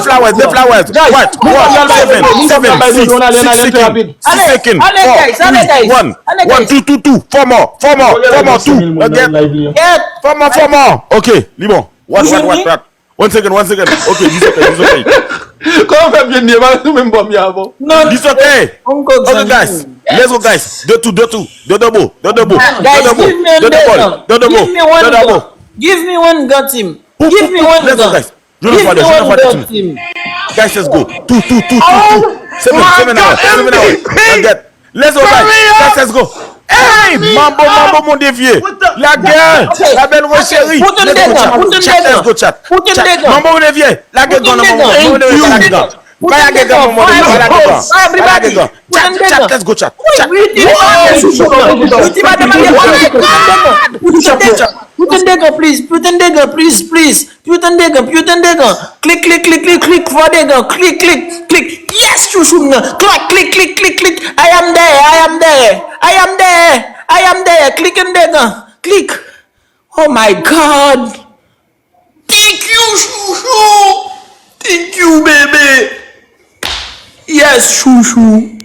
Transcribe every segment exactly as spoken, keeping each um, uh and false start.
Flowers, the flowers. What? What? Seven, seven, six, six second, six second. Four, three, one, one, two, two, two. Four more, four more, four more, two. Again. Four more, four more. Ok, li bon. What, what, what, what? One second, one second. Ok, it's okay, it's okay. Kòman fè byen ye? Pa nou menm bò m ye avan. It's okay. Ok, guys. Let's go, guys. De tou, de tou. De debo, de debo, de debo, de debo, de debo, de debo. Give me one gun, team. Give me one gun. Let's go, guys. Jwenn fwa de, jwenn fwa de team. Guys, let's go. Tou, tou, tou, tou, tou. Semen, semen awe, semen awe. Let's go, guys. Guys, let's go. Hey, mambo, mambo, mon devye. Lagè, la belle Rocherie. Let's go, chat. Chat, let's go, chat. Chat. Mambo, mon devye. Lagè gun, mambo, mon devye. Lagè gun. Pa lagè gun, mambo, mon devye. Pa lagè gun. Pa lagè gun. Chat, chat, let's go, chat. Chat. Put in the gun, please. Put in the gun, please, please. Put in the gun, put in the gun. Click, click, click, click, click for the gun. Click, click, click. Yes, chouchou m nan. Click, click, click, click, click. I am there, I am there, I am there, I am there. Click in the gun. Click. Oh my God. Thank you, chouchou. Thank you, baby. Yes, chouchou.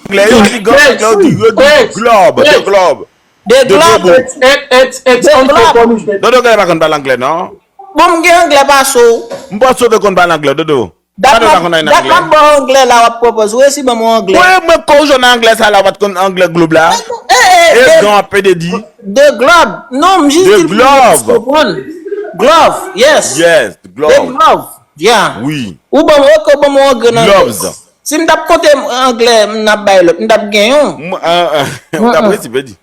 Anglè, yo di gun, yo di, yo di globe, the globe. The globe. It's, it, it's, it's uncle Dodo, gade pa konn pale anglè, non? Bon, m gen anglè pase w. M panse w te konn pale anglè, Dodo. Dat m ap ba w anglè la, w ap pwopoze. Ou resi ban m yon anglè. Mwen, mwen, kò w jwenn anglè sa la, w pa t konn anglè globe la? E jan ap pede di. The globe. Non, m jis di pou w konprann. Globe, yes. Yes, globe. The globe, yeah. Wi. Ou ban m, ok, ou ban m yon anglè nan anglè. Gloves. Si m t ap konte anglè, m n ap bay lòt, m t ap gen yon. M, ah, ah, ou t ap resi pedi.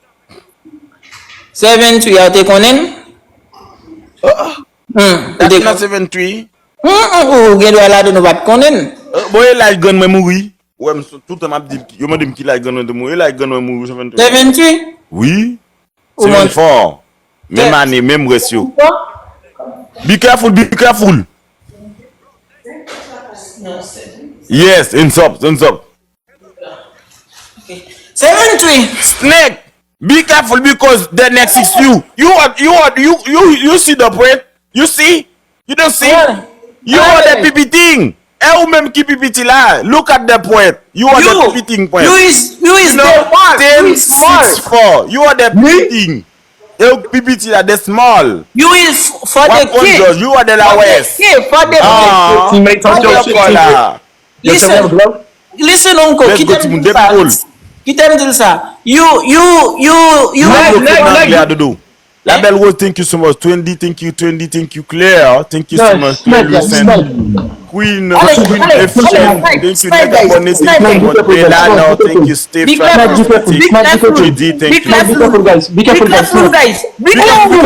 Seven three a, ou te konnen l? Hmm, ou te konnen? Seven three. Hmm, hmm, ou gen dwa ladan nou pa t konnen l. Bon, e laj grann mwen mouri. Ou wè m toutan m ap di, yo mande m ki laj grann mwen te mouri. E laj grann mwen mouri, seven three. Seven three? Wi. Seven four. Menm ane, menm rès yo. Be careful, be careful. Yes, hands up, hands up. Seven three. Snake, be careful because the next is you. You are, you are, you, you, you see the point? You see? You don't see? You are the P P thing. E ou menm ki P P T la. Look at the point. You are the P P thing point. You is, you is the one. Ten six four. You are the P P thing. E ou P P T la, the small. You is for the kid. You are the lowest. For the kid, for the kid. Ah, teammate, talk your shit, teammate. Listen, listen, uncle, kite m di sa. Kite m di sa. You, you, you, you. Nèg, nèg, nèg. La Belle Rose, thank you so much. Twenty, thank you. Twenty, thank you. Claire, thank you so much. Claire Lucen. Queen, Queen Efficient, thank you. Nèg abòne, thank you. Bella, no, thank you. Stephen, thank you. Judy, thank you. Be careful, guys. Be careful, guys. Be careful.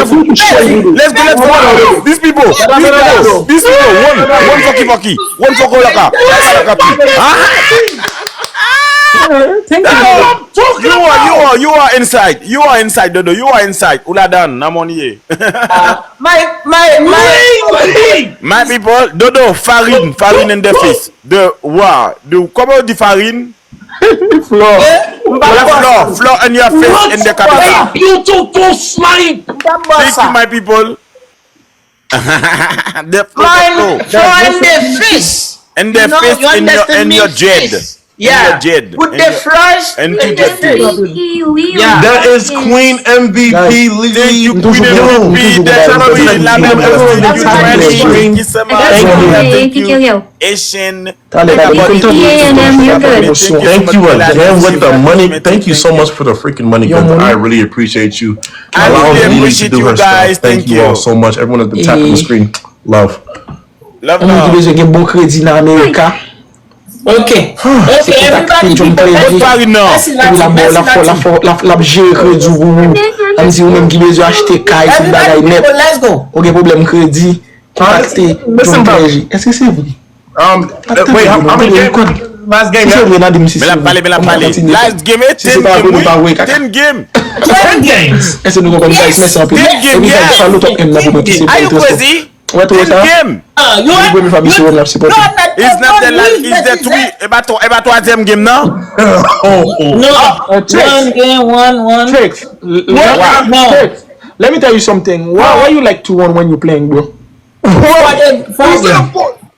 Let's go, let's go. These people, these people, these people. One, one fucky fucky. One fucko laka. Laka laka pi. Ah! Thank you. You are, you are, you are inside. You are inside, Dodo. You are inside. Ou ladan, nan mòn ye. My, my, my. My people, Dodo, Farin, Farin in the face. The, wa, the, kòman yo di Farin? Floor. Floor, floor in your face, in the capital. Beautiful smile. Thank you, my people. The floor, the floor. Floor in the face. In the face, in your, in your dread. Yeah. Put the flush in the face. Yeah. That is Queen M V P. Thank you, Queen M V P. Thank you, Queen M V P. Thank you so much. Thank you, Queen M V P. Thank you again with the money. Thank you so much for the freaking money, gun. I really appreciate you allowing Lily to do her stuff. Thank you all so much. Everyone that's been tapping the screen. Love. Love, love. Moun ki bezwen gen bon kredi nan Amerika. Ok. Ok, everybody be careful. L ap jere kredi w pou ou. Ann di ou menm ki bezwen achte kay, tout bagay nèt. Ou gen pwoblèm kredi, kontakte John Clergy. Èske se vre? Um, wait, how, how many games? Last game, yeah? Men l ap pale, men l ap pale. Last game, eh, ten game, wi. Ten game. Ten games. Èske nou konprann, guys? Mèsi anpil. Ten game, yes. Are you crazy? Ten game. Premye fwa misye wè n ap sipòte. It's not the last, it's the three. E pa twa-, e pa twazyèm game, non? No. One game, one, one. Tricks. Let me tell you something. Why, why you like to win when you playing, bro? What?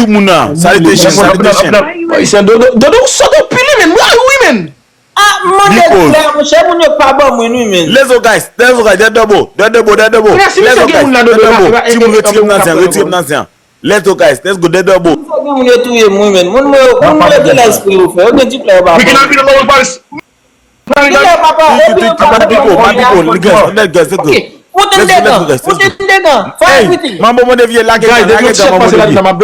tout moun nan. Salutations, salutations. Ayisyen dodo, dodo, ou sot anpil wi, men. Mwen, wi, men. Ah, m mande klè, monchè, moun yo pa ban mwen, wi, men. Let's go, guys. Let's go, guys. Dead double. Dead double, dead double. Let's go, guys. Dead double. Timoun, retire m nan zen, retire m nan zen. Let's go, guys. Let's go, dead double. Fò gen moun yo touye m, wi, men. Moun mwen, moun mwen gen lespri yo fè. Yo gen ti klè yo pa ban mwen. Dead papa, dead papa. My people, my people, guys, let's go. Put in the gun, put in the gun. Fire everything. Manbo mande vye lage gun, lage gun, manbo mande vye. Manbo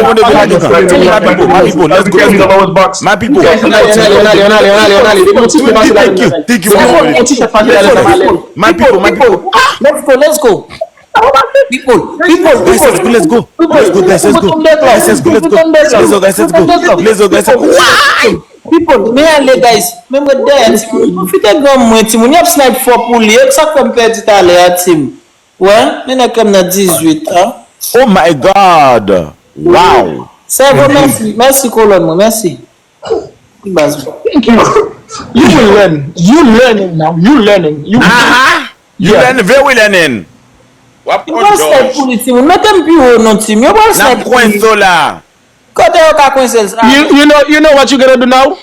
mande vye lage gun. My people, my people, let's go, let's go. My people. Thank you, thank you, thank you, my people. Let's go, let's go. People, people, guys, let's go, let's go. Let's go, guys, let's go. Let's go, guys, let's go. Let's go, guys, let's go. Let's go, guys, let's go. Why? People, men ale, guys. Men mwen dèyè, timoun. Pwofite granm mwen, timoun. Y ap snipe fò pou li. E sa k fè m pèdi talè a, team. Wè, men nèg kòm nan dizuit, ha. Oh my God. Wow. Sèvo, mèsi. Mèsi, kolòn mwen. Mèsi. Baz mwen. Thank you. You will learn. You learning now. You learning. You Aha. You learn, very learning. W ap Yo pral snipe pou li, timoun. Mete m pi wo non, team. Yo pral snipe pou li. N ap kwense w la. Kote yo ka kwense l sa? You, you know, you know what you gonna do now?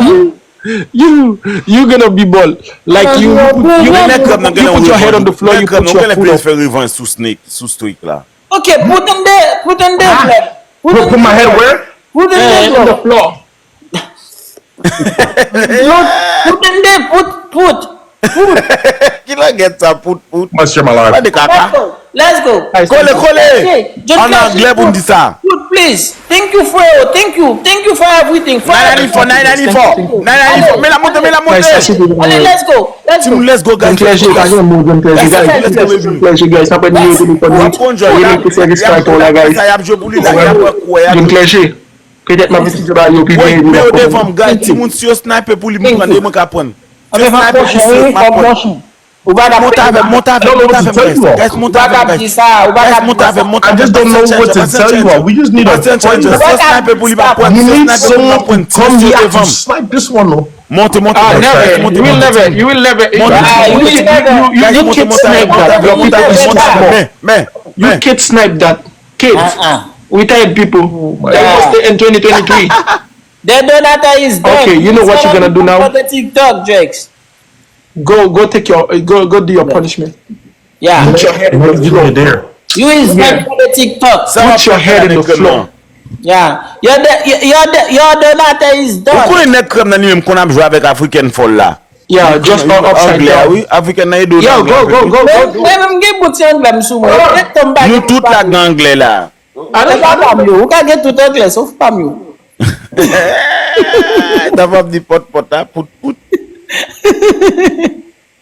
You, you, you gonna be ball. Like you, you, you put your head on the floor, you put your foot up. Fè revanj sou Snake, sou Snake la. Ok, put in the, put in the club. Put in the club. Put in the club. Put, put in the, put, put, put. Ki langèt sa, put, put? Mwen se malad. Mwen de kaka. Let's go. Kole, kole. An anglè pou n di sa. Put, please. Thank you, freo. Thank you. Thank you for everything. For Nine ninety-four, nine ninety-four. Nine ninety-four. Men la monte, men la monte. Allez, let's go. Let's go. Let's go, guys. Let's go, let's go. Let's go, let's go, baby. Let's go, guys. Apre nou yo telefòn nou. Yo met sèvis pa la, guys. Sa y ap jwe pou li la, y ap wè kwè. Petèt m ap eseye ba yo pi byen. Men yo devan m, guys, timoun, si yo snipe pou li, m pran, e mwen ka pran. Si yo snipe pou li, m ap pran. Monte avè m, monte avè m, monte avè m, guys. Guys, monte avè m, guys. Guys, monte avè m, monte avè m. Pansè challenger, pansè challenger. Si yo snipe pou li, m ap pran. Si yo snipe pou li, m ap pran. Si yo devan m. Monte, monte, monte, monte, monte. Monte, monte, monte. Guys, monte, monte avè m, monte avè m, monte avè m. Men, men, men. Kids snipe that. Kids, uh-uh. Retired people. Oh my God. They must stay in twenty twenty-three. The Donata is done. Okay, you know what you're gonna do now? For the TikTok, Jakes. Go, go take your, go, go do your punishment. Yeah. Put your head in the floor. You is not for the TikTok. Put your head in the floor. Yeah. Your, your, your, your Donata is done. Ou konnen nèg krèm nan li menm konn ap jwe avèk African Fall la. Yeah, just upside down. Wi, African nan ede w. Yo, go, go, go, go. Men, men, men, m gen bout se anglè m sou mwen. Nou tout la gen anglè la. Anglè pa m yo. Ou ka gen tout anglè, sof pa m yo. Tap ap di pòt pòt la, pout pout.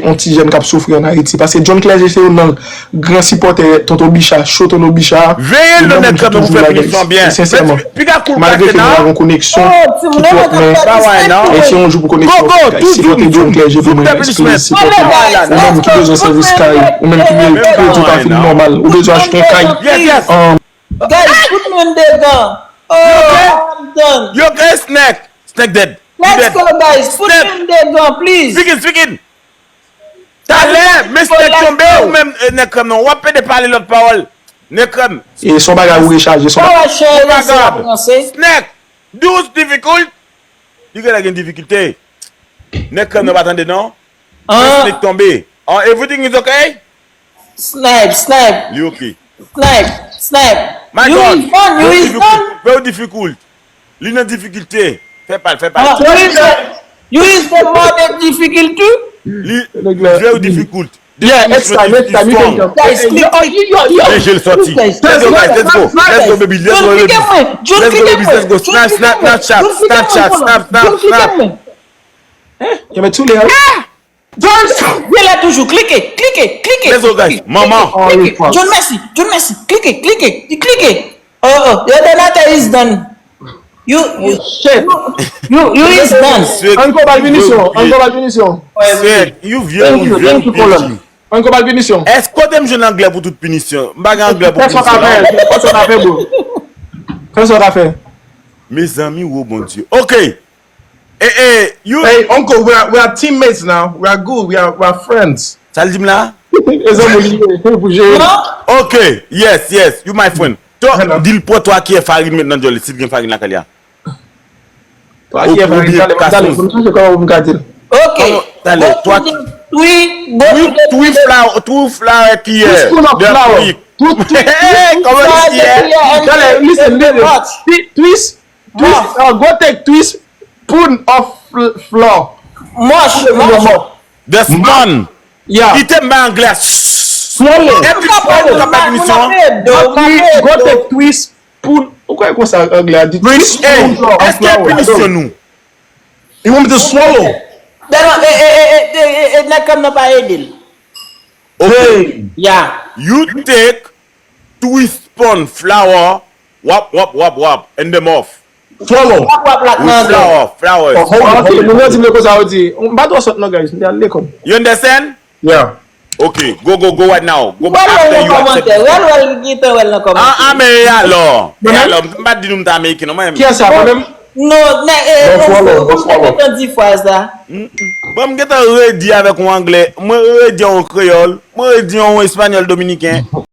yon ti jèn k ap soufri ann Ayiti. Paske John Clergé se youn nan gran sipòtè Tonton Bicha, cho Tonton Bicha. Veye l nan nèt kanpe pou fè pinisyon byen. E sensèman, malgre ke nou pa gen yon koneksyon ki twòp, men e si yon jou pou koneksyon an fè kay, sipòte John Clergé pou mwen, eksplize sipòte ou menm ki bezwen sèvis kay, ou menm ki bezwen yon trafik nòmal, ou bezwen achte yon kay. Guys, put men de gan. Oh, I'm done. Yo gen Snake. Snake dead. Let's go, guys. Put men de gan, please. Speaking, speaking. Talè, men Snake tonbe ou menm, eh, Nèg Krèm non. W ap pede pale lòt pawòl. Nèg Krèm. E son bagay ou rechaje, son bagay. Snake, douz difficult. Li genlè gen difikilte. Nèg Krèm nan pa tande non. Men Snake tonbe. Oh, everything is okay? Snipe, snipe. Li oke. Snipe, snipe. My God. You is done, you is done. Very difficult. Li nan difikilte. Fè pal, fè pal. Ah, you is the, you is the more the difficulty. Li very difficult. Yeah, it's time, it's time. You can jump. Guys, click, click. Men je l sòti. Let's go, guys, let's go. Let's go, baby, let's go, baby. Let's go, baby, let's go. Snap, snap, Snapchat, Snapchat, snap, snap, snap. Yo, men tou lè. John, vye la toujou. Klike, klike, klike. Let's go, guys. Manman. Klike. John Messi, John Messi. Klike, klike, klike. Oh, oh. Your donate is done. You, you, shit. You, you is done. An ko bal pinisyon, an ko bal pinisyon. Sèk, you vye, you vye, you vye. An ko bal pinisyon. Èske kote m jwenn anglè pou tout pinisyon? M pa gen anglè pou pinisyon. Fè sa w ka fè, fè sa w ka fè, bro. Fè sa w ka fè. Mezanmi, wo Bondye. Ok. Hey, hey, you. Hey, uncle, we are, we are teammates now. We are good. We are, we are friends. Sa l di m la? E zanmi w li ye, pou jere. Ok, yes, yes, you my friend. To, di l pran twa kiyè farin met nan dyòl li, si l gen farin lakay li a. Twa kiyè farin, talè, talè, pou m chache kòman pou m ka di l. Ok. Talè, twa. Go to the three, go to the three flour, three flour kiyè. Two spoon of flour. Two, two, two, kòman li di a? Talè, listen, listen. Three, three, Twist, uh, go take twist spoon of fl- flour. Mush, mush. The spoon. Yeah. Kite m bay anglè. Swallow. Epi swallow ka bay pinisyon. Go take twist spoon. Ou kwè konsa anglè a di? Twist spoon of flour. Èske pinisyon nou? You want me to swallow? Nèg kòm nan pa ede l. Ok. Yeah. You take two spoon flour, wap, wap, wap, wap, and them off. Swallow. Wap, wap, la, nan flour, flour. Oh, hold on, hold on. Moun yo di m le konsa, yo di, m pa twò sòt non, guys, m te al lekòl. You understand? Yeah. Ok, go, go, go right now. Go back after you accept. Wèl, wèl, li te wèl nan kòmantè. Ah, ah, men e alò? E alò? M pa t di nou m te Ameriken non, mwen menm. Kiyès sa, mwen menm? Non, men, eh, non, swallow, non, swallow. Mwen gentan di fraz la. Bon, m gentan redi avèk yon anglè. Mwen redi yon kreyòl. Mwen redi yon espanyòl dominiken.